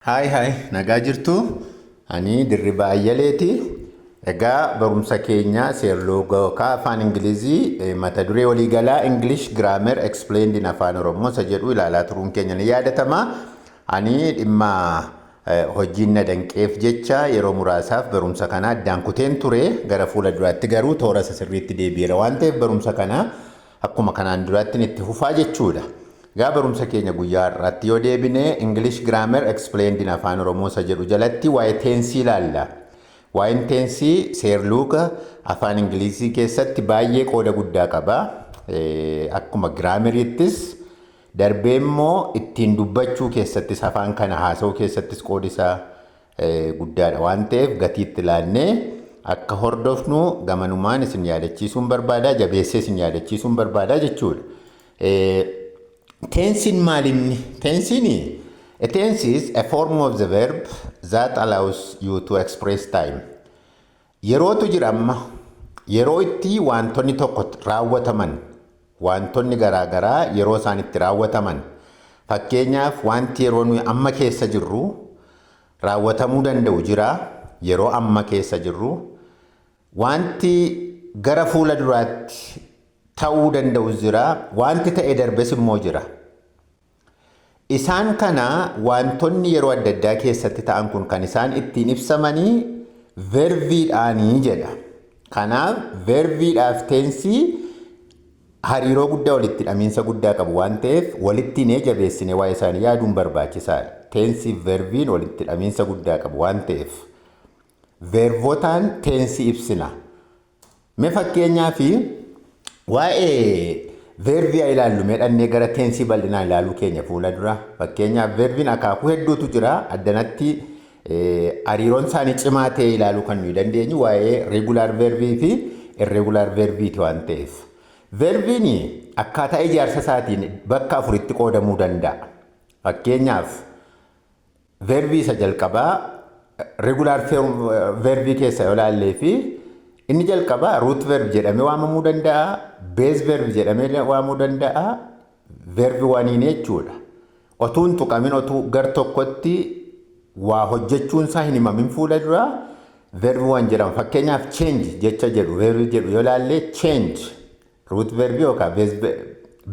Hi hi, nagaa jirtu. Ani Dirribaa Ayyaleeti. Egaa barumsa keenya seerluga afaan Ingilizii mata duree waliigalaa English Grammar Explained in Afaan Oromoo isa jedhu ilaalaa turuun keenya ni yaadatama. Ani dhimma hojiin na danqeef jecha yeroo muraasaaf barumsa kana addaan kuteen ture. Gara fuula duraatti garuu toora isa sirriitti deebi'eera waan ta'eef barumsa kana akkuma kanaan duraatti itti fufaa jechuudha. Egaa barumsa keenya guyyaa har'aatti yoo deebine, English Grammar Explained in Afaan Oromoo isa jedhu jalatti waa'ee tense ilaalla. Waa'een tense seerluga afaan Ingilizii keessatti baay'ee qooda guddaa qaba. Akkuma grammariittis darbee immoo ittiin dubbachuu keessattis, afaan kana haasa'uu keessattis qoodi isaa guddaadha waan ta'eef, gatiitti ilaannee akka hordofnu gamanumaan isin yaadachiisuun barbaada, jabeessee isin yaadachiisuun barbaada jechuudha. Tensiin maalinni? Tensiin, a tense is a form of the verb that allows you to express time. Yerootu jira amma. Yeroo itti wantoonni tokko raawwataman, wantoonni garaagaraa yeroo isaan itti raawwataman. Fakkeenyaaf, wanti yeroo nuyi amma keessa jirru raawwatamuu danda'u jira. Yeroo amma keessa jirru. Wanti gara fuula duraatti ta'uu danda'u jira. Wanti ta'e darbes immoo jira. Isaan kana wantoonni yeroo adda addaa keessatti ta'an kun kan isaan ittiin ibsamanii verbiidhaanii jedha. Kanaaf verbiidhaaf tense hariiroo guddaa, walitti hidhamiinsa guddaa qabu waan ta'eef, walitti hinee jabeessinee waa'ee isaanii yaaduun barbaachisaadha. Tense verbiin walitti hidhamiinsa guddaa qabu waan ta'eef, verbotaan tense ibsina. Mee fakkeenyaaf waa'ee verbii haa ilaallu, mee gara tense bal'inaan ilaaluu keenya fuula dura. Fakkeenyaaf, verbiin akaakuu hedduutu jira. Addanatti hariiroon isaanii cimaa ta'e ilaaluu kan nuyi dandeenyu waa'ee regular verbii fi irregular verbiiti waan ta'eef. Verbiin akkaataa ijaarsa isaatiin bakka afuritti qoodamuu danda'a. Fakkeenyaaf, verbii isa jalqabaa regular verbii keessa yoo ilaallee fi inni jalqabaa root verb jedhamee waamamuu danda'a, base verb jedhamee waamamuu danda'a, verb oneiin jechuudha. Otuu hin tuqamin, otuu gar tokkotti waa hojjechuun isaa hin himamin fuula dura, verb one jedhama. Fakkeenyaaf, change jecha jedhu, verb jedhu yoo ilaalle, change root verb yookaan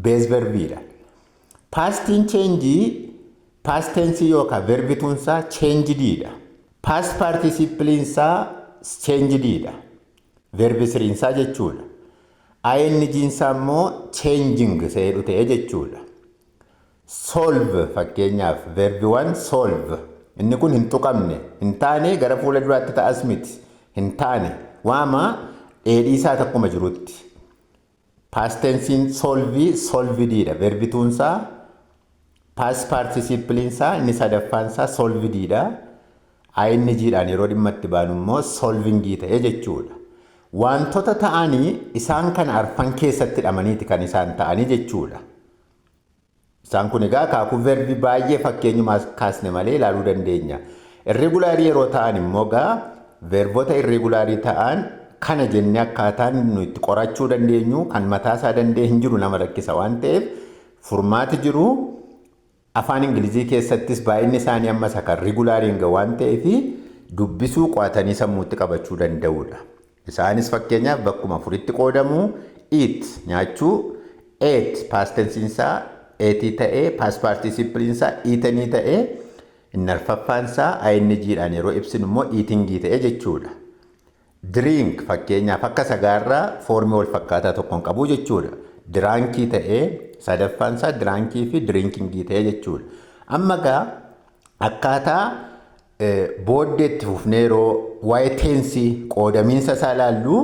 base verbiidha. Pastiin change past tense yookaan verb twonsaa changediidha. Past participleiinsaa changediidha. Verb threensaa jechuudha. INGnsaa immoo changing seedhu ta'e jechuudha. Solve fakkeenyaaf, verb one solve. Inni kun hin tuqamne, hin taane, gara fuula duraatti ta'as miti, hin taane, waama dheedhii isaa akkuma jirutti. Past tensiin solve solvediidha. Verb twonsaa past participleiinsaa inni sadaffaansaa solvediidha. INGdhaan yeroo dhimma itti baanu immoo solvingii ta'e jechuudha. Wantoota ta'anii isaan kana arfan keessatti hidhamaniiti kan isaan ta'anii jechuudha. Isaan kun egaa akaakuu verbii baay'ee fakkeenyumaa kaasne malee ilaaluu dandeenya. Irregularii yeroo ta'an immoo egaa verboota irregularii ta'an kana jennee akkaataan nu itti qorachuu dandeenyu kan mataasaa danda'e hin jiru, nama rakkisa waan ta'eef, furmaati jiru afaan Ingilizii keessattis baay'inni isaanii ammas kan regulariin gahu waan ta'eef, dubbisuu qo'atanii sammuutti qabachuu danda'udha. Isaanis fakkeenyaaf bakkuma afuritti qoodamu: eat nyaachuu, ate past tensiinsaa ateii ta'ee past participleiinsaa eatenii ta'ee, inni arfaffaansaa INGdhaan yeroo ibsinu immoo eatingii ta'e jechuudha. Drink fakkeenyaaf akka sagaarraa formii wal fakkaataa tokkoon qabu jechuudha. Drunkii ta'ee sadaffaansaa drunkii fi drinkingii ta'e jechuudha. Amma gaa akkaataa booddeetti fufnee yeroo waa'ee tense qoodamiinsa isaa ilaallu,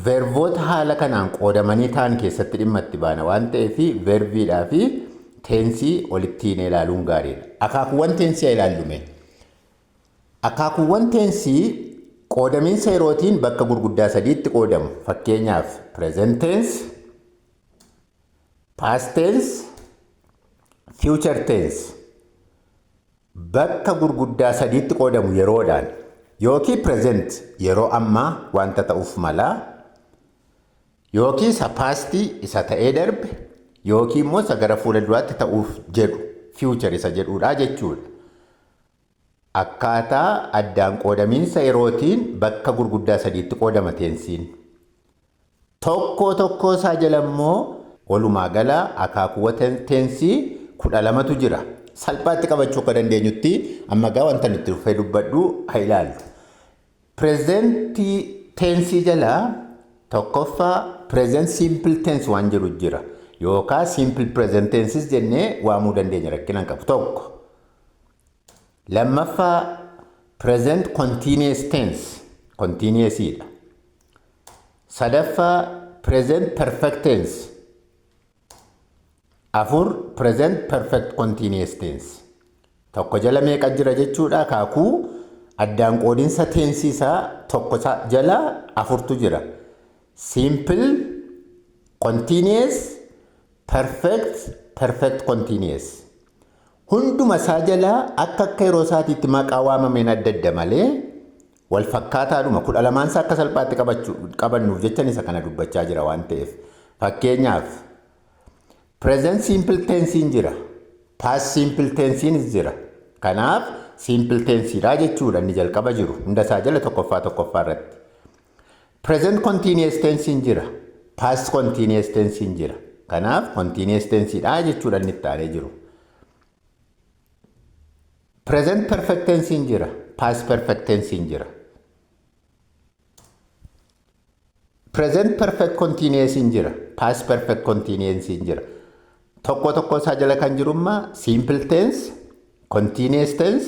verboota haala kanaan qoodamanii ta'an keessatti dhimma itti baana waan ta'eef, verbiidhaa fi tense walitti ilaaluun gaariidha. Akaakuuwwan tense haa ilaallume. Akaakuuwwan tense qoodamiinsa yerootiin bakka gurguddaa sadiitti qoodamu. Fakkeenyaaf, present tense, past tense, future tense. Bakka gurguddaa sadiitti qoodamu yeroodhaan. Yookiin present, yeroo ammaa wanta ta'uuf mala, yookiin isa pastii, isa ta'ee darbe, yookiin immoo isa gara fuula duraatti ta'uuf jedhu, future isa jedhudha jechuudha. Akkaataa addaan qoodamiinsa yerootiin bakka gurguddaa sadiitti qoodama teensiin. Tokko tokko isaa jala immoo walumaa gala akaakuuwwan teensii 12tu jira. Salphaatti qabachuu akka dandeenyutti amma gaa wanta nuti dhufee dubbadhu haa ilaallu. Present teensii jala tokkoffaa present simple tense waan jedhu jira. Yookaan simple present tenses jennee waamuu dandeenya, rakkina hin qabu tokko. Lammaffaa, present continuous tense, continuousidha. Sadaffaa, present perfect tense. Afur, present perfect continuous tense. Tokko jala meeqa jira jechuudha? Akaakuu addaan qoodinsa teensii isaa tokko jala afurtu jira. Simple, continuous, perfect, perfect continuous. Hunduma isaa jala akka yeroo isaatiitti maqaa waamameen adda adda malee wal fakkaataadhuma. 12n isaa akka salphaatti qabannuuf jechan isa kana dubbachaa jira waan ta'eef. Fakkeenyaaf, present simple tensiin jira. Past simple tensiinis jira. Kanaaf simple tensiidha jechuudha inni jalqaba jiru hunda isaa jala tokkoffaa tokkoffaa irratti. Present continuous tensiin jira. Past continuous tensiin jira. Kanaaf continuous tensiidha jechuudha inni itti aanee jiru. Present perfect tensiin jira. Past perfect tensiin jira. Present perfect continuous jira. Past perfect continuous jira. Tokko tokko isaa jala kan jirummaa simple tense, continuous tense,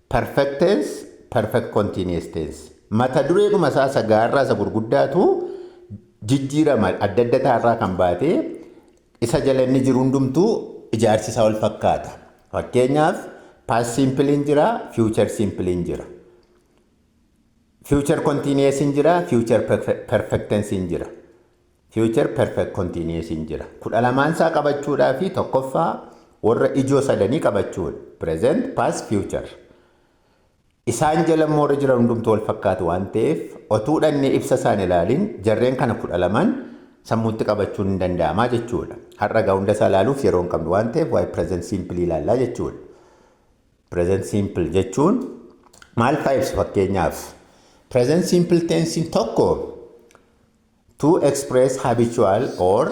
perfect tense, perfect continuous tense. Mata dureedhuma isaa isa gaarraa isa gurguddaatu jijjiirama adda adda taarraa kan baatee isa jala inni jiru hundumtuu ijaarsi isaa wal fakkaata. Fakkeenyaaf, past simple jira, future simple jira. Future continuous jira, future perfect tense jira. Future perfect continuous jira. 12n isaa qabachuudhaa fi tokkoffaa warra ijoo sadanii qabachuudha. Present, past, future. Isaan jala immoo warra jiran hundumtuu wal fakkaatu waan ta'eef, otuu dhannee ibsa isaan ilaalin jarreen kana 12n sammuutti qabachuun hin danda'amaa jechuudha. Har'a gaa hunda isaa ilaaluuf yeroo hin qabnu waan ta'eef, waa'ee present simple ilaallaa jechuudha. Present simple jechuun maal fa'a ibsu? Fakkeenyaaf, present simple tense tokko, to express habitual or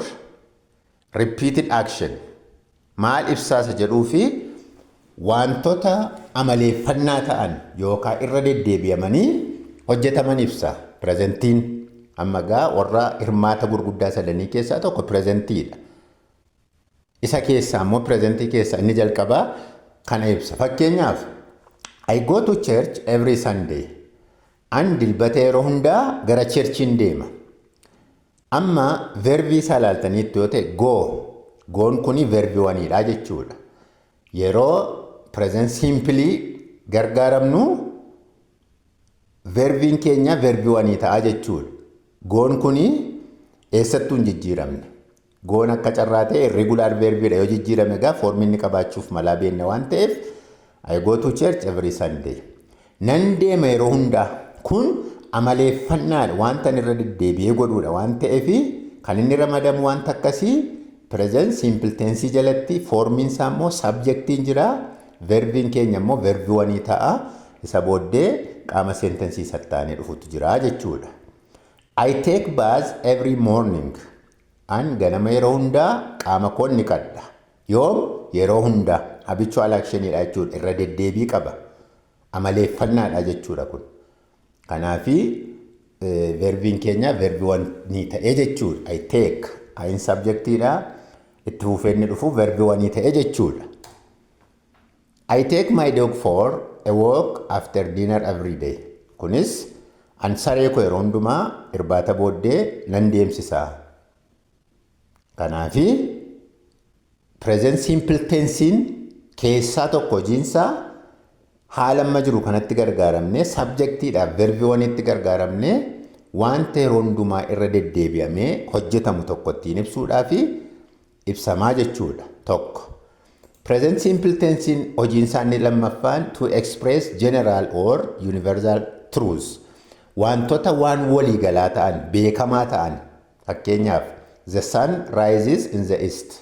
repeated action. Maal ibsaasa jedhuu fi wantoota amaleeffannaa ta'an yookaan irra deddeebi'amanii hojjetaman ibsa. Presentiin amma gaa warra hirmaata gurguddaa sadanii keessaa tokko presentiidha. Isa keessaa immoo presentii keessaa inni jalqabaa kana ibsa. Fakkeenyaaf, I go to church every Sunday. An Dilbata yeroo hundaa gara churchiin deema. Amma verbii isaa ilaaltaniitti yoo ta'e, go. Goon kuni verbii oneiidha jechuudha. Yeroo present simple gargaaramnu, verbiin keenya verbii oneii ta'a jechuudha. Goon kuni eessattuu hin jijjiiramne. Goon akka carraa ta'e irregular verbiidha. Yoo jijjiirame egaa foormii inni qabaachuuf malaa beekna waan ta'eef, I go to church every Sunday. Nan deema yeroo hundaa. Kun amaleeffannaadha, wanta inni irra deddeebi'ee godhuudha waan ta'eef, kan inni ramadamu wanta akkasii present simple tense jalatti. Foormiin isaa immoo subjectiin jira, verbiin keenya immoo verbii oneii ta'a, isa booddee qaama sentensii sattaanee dhufutu jira jechuudha. I take bath every morning. An ganama yeroo hundaa qaama koo ni qadha. Yoom? Yeroo hundaa. Habitual actionidha jechuudha. Irra deddeebii qaba. Amaleeffannaadha jechuudha kun. Kanaafi verbiin keenya verbii oneii ta'ee jechuudha. I take. I'n subjectiidha. Itti fufee inni dhufu verbii oneii ta'ee jechuudha. I take my dog for a walk after dinner every day. Kunis an saree koo yeroo hundumaa irbaata booddee nan deemsisa. Kanaafi present simple tensiin keessaa tokko hojiinsaa haala amma jiru kanatti gargaaramnee, subjectiidhaaf verbii oneiitti gargaaramnee, wanta yeroo hundumaa irra deddeebi'amee hojjetamu tokko ittiin ibsuudhaa fi ibsamaa jechuudha tokko. Present simple tensiin hojiin isaanii lammaffaan to express general or universal truths. Wantoota waan waliigalaa ta'an, beekamaa ta'an. Fakkeenyaaf, the sun rises in the east.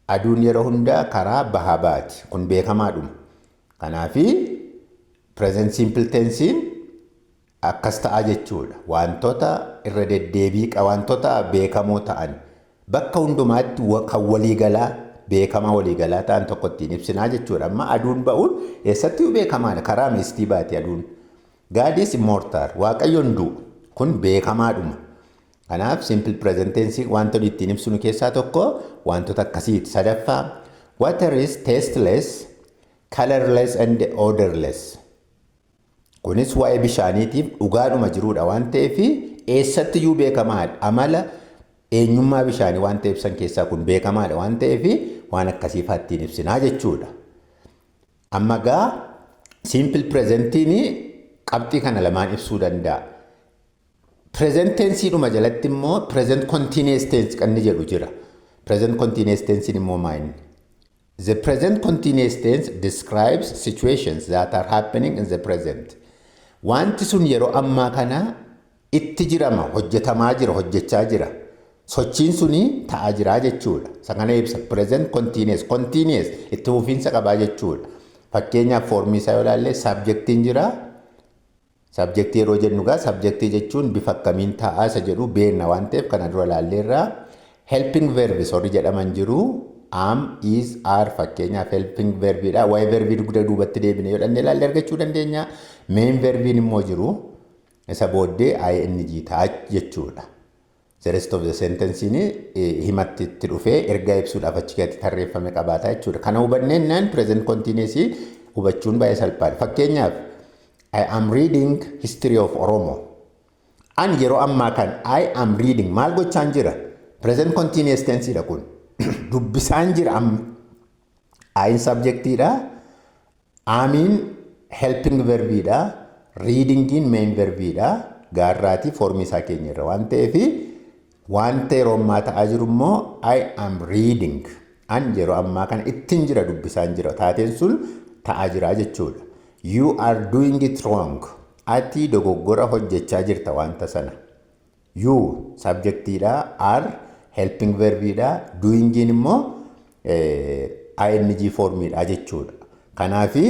Aduun yeroo hundaa karaa bahaa baati. Kun beekamaadhuma. Kanaafi Present simple tensiin akkas ta'a jechuudha. Wantoota irra deddeebii, wantoota beekamoo ta'an, bakka hundumaatti kan waliigalaa, beekamaa waliigalaa ta'an tokko ittiin ibsinaa jechuudha. Amma aduun ba'uun eessatti beekamaadha? Karaa meestii baate aduun. God is immortal. Waaqayyoon du'u. Kun beekamaadhuma. Kanaaf simple present tense wanta ittiin ibsinu keessaa tokko wantoota akkasiiti. Sadaffaa, water is tasteless, colorless and odorless. Kunis waa'ee bishaaniitiif dhugaadhuma jiruudha waan ta'eef eessattiyyuu beekamaadha. Amala eenyummaa bishaanii waan ta'eef ibsan keessaa kun beekamaadha waan ta'eef waan akkasiifaa ittiin ibsinaa jechuudha. Amma gaa simple presentiin qabxii kana lamaan ibsuu danda'a. Present tensiidhuma jalatti immoo present continuous tense kan inni jedhu jira. Present continuous tensiin immoo maal inni? The present continuous tense describes situations that are happening in the present. Wanti sun yeroo ammaa kana itti jirama, hojjetamaa jira, hojjechaa jira. Sochiin suni ta'aa jira jechuudha. Isa kana ibsa. Present continuous, continuous itti fufiinsa qabaa jechuudha. Fakkeenyaaf foormii isaa yoo ilaalle subjectiin jira. Subjectii yeroo jennu gaa subjectii jechuun bifa akkamiin ta'aa isa jedhu beekna waan ta'eef kana dura ilaalleerra. Helping verbs warri jedhaman jiru. Am, is, are fakkeenyaaf helping verbiidha. Waa'ee verbii dugda duubatti deebine yoo dhannee ilaalle argachuu dandeenya. Main verbiin immoo jiru. Isa booddee ing ta'a jechuudha. The rest of the sentence himatti itti dhufee ergaa ibsuudhaaf achi keessatti tarreeffame qabaata jechuudha. Kana hubanneennaan present continuous hubachuun baay'ee salphaadha. Fakkeenyaaf, I am reading history of Oromo. Ani yeroo ammaa kan I am reading maal gochaan jira? Present continuous tense dha kun. Dubbisaan jira amma. I'n subjectiidha. Amiin helping verbiidha. Readingiin main verbiidha. Gaarraatii foormii isaa keenya irra waan ta'eef wanta yeroo ammaa ta'aa jiru immoo I am reading. An yeroo ammaa kana ittiin jira, dubbisaan jira. Taateen sun ta'aa jira jechuudha. You are doing it wrong. Ati dogoggora hojjechaa jirta wanta sana. You subjectiidha. Are helping verbiidha. Doingiin immoo ing formiidha jechuudha. Kanaafi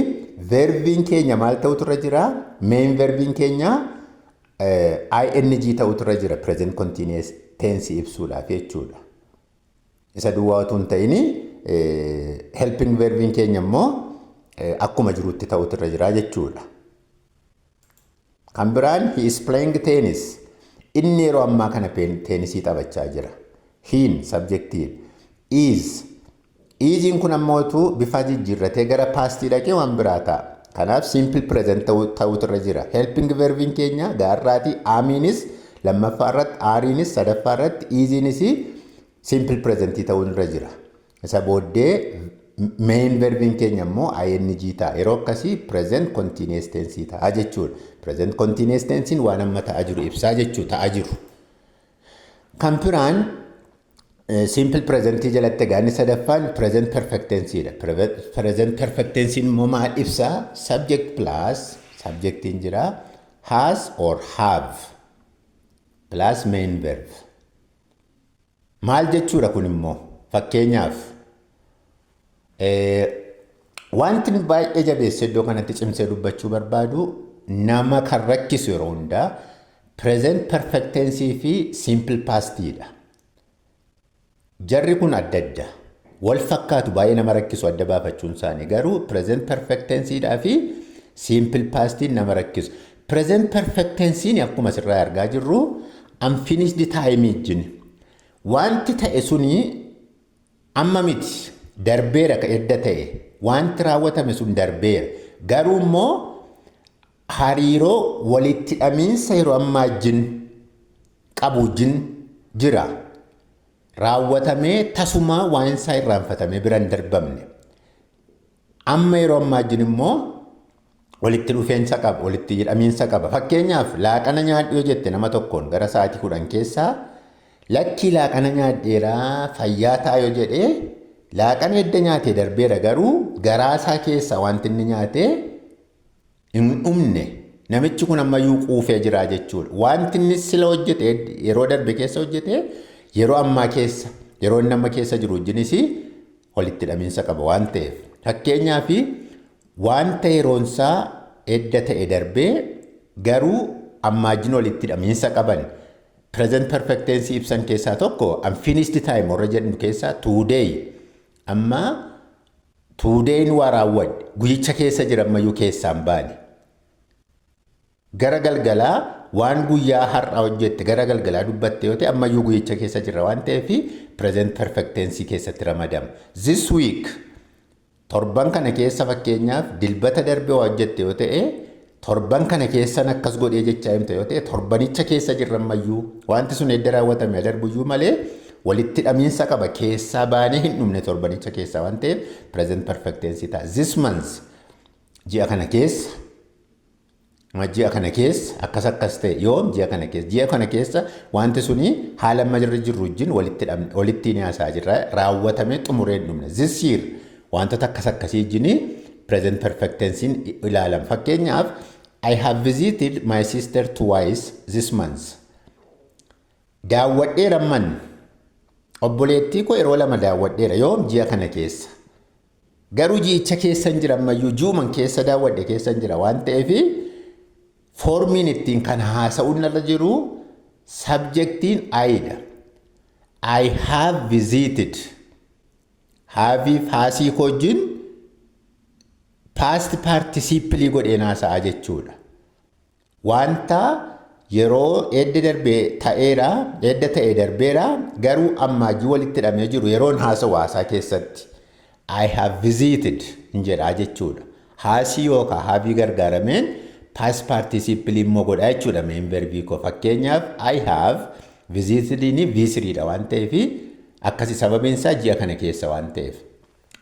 verbiin keenya maal ta'utu irra jira? Main verbiin keenya ing ta'utu irra jira present continuous tense ibsuudhaaf jechuudha. Isa duwwaa otoo hin ta'in helping verbiin keenya immoo akkuma jirutti ta'utu irra jira jechuudha. Kan biraan, he is playing tennis. Inni yeroo ammaa kana teenisii taphachaa jira. He'n subjectiin. Is. Isiin kun ammootu bifa jijjiirratee gara pastii dhaqee waan biraa ta'a. Kanaaf simple present ta'utu irra jira. Helping verbiin keenya gaarraatii amiinis lammaffaa irratti, areiinis sadaffaa irratti, isiinis simple presentii ta'uun irra jira. Isa booddee main verbiin keenya immoo ing ta'a. Yeroo akkasii present continuous tense ta'a jechuudha. Present continuous tensiin waan amma ta'aa jiru ibsaa jechuu, ta'aa jiru. Kan biraan simple presentii jalatti egaa inni sadaffaan present perfect tensiidha. Present perfect tensiin immoo maal ibsaa? Subject plus subjectiin jira, has or have plus main verb. Maal jechuudha kun immoo? Fakkeenyaaf, wanti baay'ee jabeessee iddoo kanatti cimsee dubbachuu barbaadu, nama kan rakkisu yeroo hundaa present perfect tensii fi simple pastiidha. Jarri kun adda adda. Wal fakkaatu, baay'ee nama rakkisu adda baafachuun isaanii, garuu present perfect tensiidhaa fi simple pastiin nama rakkisu. Present perfect tensiin akkuma asirraa argaa jirru unfinished time wajjin wanti ta'e suni amma miti, darbeera. Ka edda ta'e, wanti raawwatame sun darbeera, garuu immoo hariiroo walitti hidhamiinsa yeroo ammaa wajjin qabu wajjin jira. Raawwatamee tasumaa waan isaa irraanfatamee bira hin darbamne. Amma yeroo ammaa wajjin immoo walitti dhufeensa qaba, walitti hidhamiinsa qaba. Fakkeenyaaf, laaqana nyaadhu yoo jette nama tokkoon gara sa'aatii 10 keessaa, lakkii, laaqana nyaadheeraa fayyaa ta'a yoo jedhee, laaqana edda nyaatee darbeera, garuu garaa isaa keessaa wanti inni nyaatee hin dhumne. Namichi kun ammayyuu quufee jira jechuudha. Wanti inni sila hojjete, yeroo darbe keessa hojjete, yeroo ammaa keessa, yeroo inni amma keessa jiru wajjinis walitti hidhamiinsa qaba waan ta'eef. Fakkeenyaaf, wanta yeroonsaa edda ta'e darbee garuu ammaajin walitti hidhamiinsa qaban present perfect tense ibsan keessaa tokko unfinished time warra jedhu keessaa today. Amma todayn waa raawwadhe, guyyicha keessa jira, ammayyuu keessaan baane. Gara galgalaa waan guyyaa har'aa hojjette gara galgalaa dubbatte yoo ta'e, ammayyuu guyyicha keessa jira waan ta'eef present perfect tense keessatti ramadama. This week, torban kana keessa, fakkeenyaaf Dilbata darbe waa hojjette yoo ta'e, torban kana keessan akkas godhee jechaa himte yoo ta'e, torbanicha keessa jirra ammayyuu. Wanti sun edda raawwatame darbuyyuu malee walitti hidhamiinsa qaba, keessaa baanee hin dhumne torbanicha keessaa waan ta'eef present perfect tense ta'a. This month, ji'a kana keessa, ji'a kana keessa akkas akkas ta'e. Yoom? Ji'a kana keessa. Ji'a kana keessa wanti suni haala amma jirra jirru wajjin walitti ni haasaa jirra, raawwatamee xumuree hin dhumne. This year, wantoota akkas akkasii wajjin present perfect tense ilaalam. Fakkeenyaaf, I have visited my sister twice this month. Daawwadheera man obboleettii koo yeroo lama daawwadheera. Yoom? Ji'a kana keessa. Garuu ji'icha keessa hin jira ammayyuu, ji'uman keessa daawwadhe keessa hin jira waan ta'eef formiin ittiin kan haasa'uun irra jiru subjectiin I'dha. I have visited. Haveiif hasii koo wajjin past participle godheen haasa'aa jechuudha. Wanta yeroo edda darbee ta'eera, edda ta'e darbeera, garuu ammaajii walitti hidhamee jiru yeroon haasa'u haasaa keessatti "I have visited" hin jedhaa jechuudha. Hasii yookaan haveii gargaarameen past participle immoo godhaa jechuudha main verbii koo. Fakkeenyaaf, I have visited ni V3 dha waan ta'eef akkasi, sababiin isaa ji'a kana keessa waan ta'eef.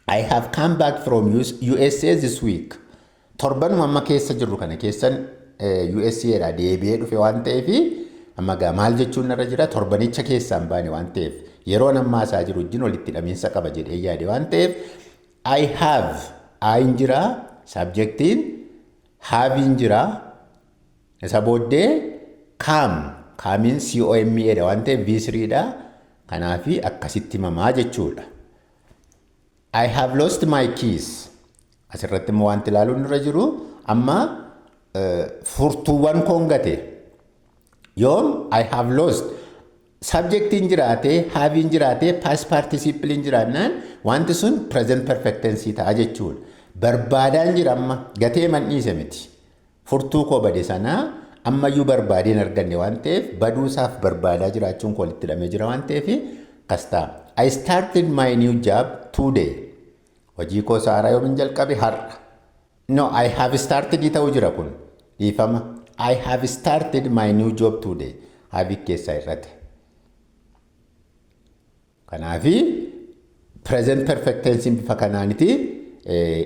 I have come back from USA this week. Torbanuma amma keessa jirru kana keessan USA dha deebi'ee dhufe waan ta'eef, amma gaa maal jechuun irra jira? Torbanicha keessaan baane waan ta'eef, yeroon ammaa isaa jiru wajjin walitti hidhamiinsa qaba jedhee yaade waan ta'eef, I have, I'n jira, subjectiin have'n jira, isa booddee come, comeiin COME dha waan ta'eef V3 dha, kanaafi akkasitti himamaa jechuudha. I have lost my keys. Asirratti immoo wanti ilaaluun irra jiru amma furtuuwwan koon gate. Yoom? I have lost. Subjectiin jiraatee, haveiin jiraatee, past participleiin jiraannaan wanti sun present perfect tense ta'a jechuudha. Barbaadaan jira amma, gatee man dhiise miti. Furtuu koo bade sanaa ammayyuu barbaadeen arganne waan ta'eef, baduusaaf barbaadaa jiraachuun koo walitti hidhamee jira waan ta'eef akkas ta'a. I started my new job today. Hojii koo haaraa yoomin jalqabe? Har'a. No, I have started ta'uu jira kun. Dhiifama. I have started my new job today. Have keessaa irratti. Kanaafi present perfect tense bifa kanaaniti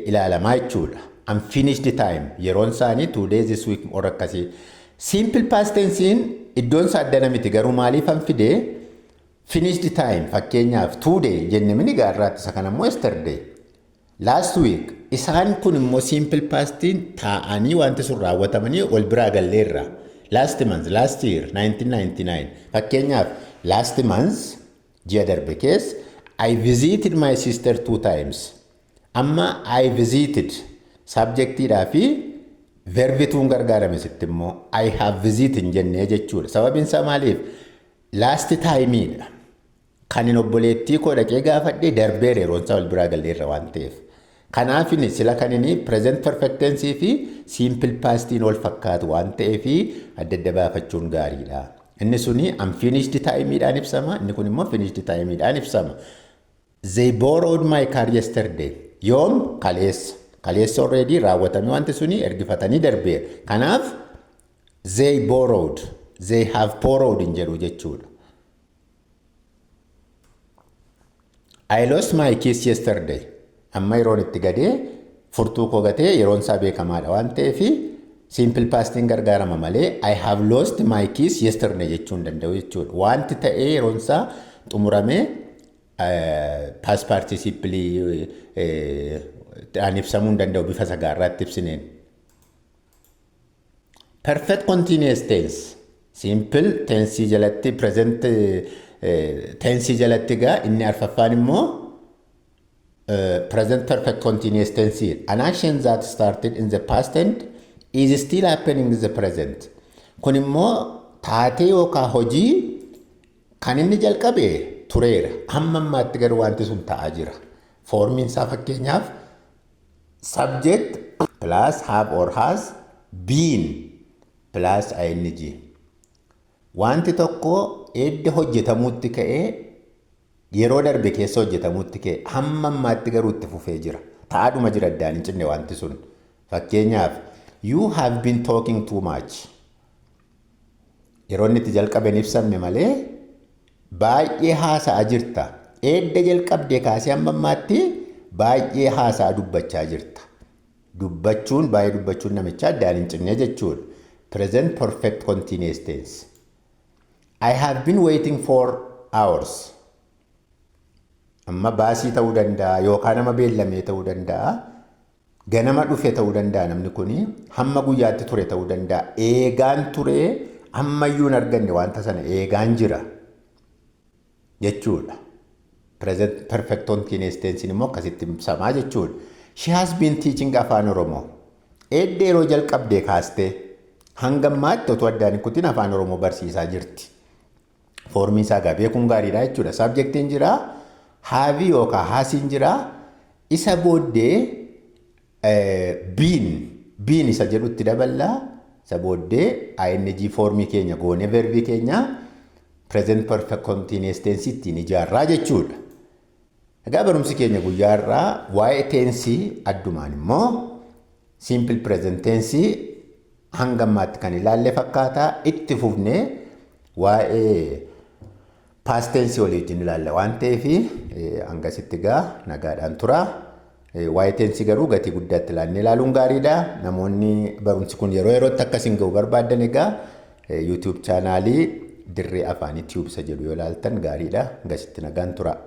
ilaalamaa jechuudha. Unfinished time yeroon isaanii today, this week or akkasii. Simple past tense iddoon isaa addana miti, garuu maaliif an fidee? Finished time, fakkeenyaaf today jenne mini gaarraatti, isa kana immoo yesterday. Last week, isaan kun immoo simple pastiin taa'anii wanti sun raawwatamanii wal biraa galleerra. Last month, last year, 1999. Fakkeenyaaf, last month, ji'a darbe keessa, I visited my sister two times. Amma I visited subjectiidhaa fi verbituun gargaarame sitti immoo I have visited jennee jechuudha. Sababiin isaa maaliif? Last timeidha. Kan hin obboleettii koo dhaqee gaafadhee darbeera, yeroon isaa wal biraa galleerra waan ta'eef. Kanaafini sila kan inni present perfect tense fi simple pastiin wal fakkaatu waan ta'eef adda adda baafachuun gaariidha. Inni suni unfinished timeidhaan ibsama, inni kun immoo finished timeidhaan ibsama. They borrowed my car yesterday. Yoom? Kaleessa. Kaleessa already raawwatame wanti suni, ergifatanii darbeera. Kanaaf they borrowed, they have borrowed hin jedhu jechuudha. I lost my keys yesterday. Amma yeroon itti gadee furtuu koo gatee yeroon isaa beekamaadha waan ta'eef simple pastiin gargaarama malee "I have lost my keys yesterday" jechuu hin danda'u jechuudha. Wanti ta'ee yeroon isaa xumuramee past participle dhaan ibsamuu hin danda'u bifa sagaarraatti ibsineen. Perfect continuous tense. Simple tense jalatti, present tense jalatti gaa inni arfaffaan immoo present perfect continuous tense. An action that started in the past and Is still happening in the present. Kun immoo taatee yookaan hojii kan inni jalqabe tureera. Hamma ammaatti garuu wanti sun ta'aa jira. Formiin isaa fakkeenyaaf subject plus have or has been plus ing. Wanti tokko edda hojjetamuutti ka'ee, yeroo darbe keessa hojjetamuutti ka'e, hamma ammaatti garuu itti fufee jira. Ta'aadhuma jira, addaan hin cinne wanti sun. Fakkeenyaaf, "You have been talking too much." Yeroo inni itti jalqabe hin ibsamne malee baay'ee haasa'aa jirta. Edda jalqabdee kaasee hamma ammaatti baay'ee haasa'aa dubbachaa jirta. Dubbachuun, baay'ee dubbachuun namichaa addaan hin cinne jechuudha. Present perfect continuous tense. I have been waiting for hours. Amma baasii ta'uu danda'a yookaan nama beellamee ta'uu danda'a. Ganama dhufe ta'uu danda'a, namni kuni hamma guyyaatti ture ta'uu danda'a. Eegaan ture, ammayyuu hin arganne, wanta sana eegaan jira jechuudha. Present perfect continuous tense immoo akkasitti ibsamaa jechuudha. She has been teaching Afaan Oromoo. Edda yeroo jalqabdee kaastee hanga ammaatti otoo addaan hin kutin Afaan Oromoo barsiisaa jirti. Formii isaa gaa beekuun gaariidha jechuudha. Subjectiin jira, have yookaan hasiin jira. Isa booddee been isa jedhutti daballaa. Isa booddee ing formii keenya goonee verbii keenya present perfect continuous tense ittiin ijaarraa jechuudha. Egaa barumsi keenya guyyaa irraa waa'ee tensii, addumaan immoo simple present tense hanga ammaatti kan ilaalle fakkaata. Itti fufnee waa'ee past tense walii wajjin ilaalla waan ta'eef, hangasitti gaa nagaadhaan tura. Waa'ee tensii garuu gatii guddaatti ilaannee ilaaluun gaariidha. Namoonni barumsi kun yeroo yerootti akkasiin ga'u barbaaddan, egaa YouTube channelii Dirree Afaanii Tube isa jedhu yoo ilaaltan gaariidha. Hangasitti nagaan tura.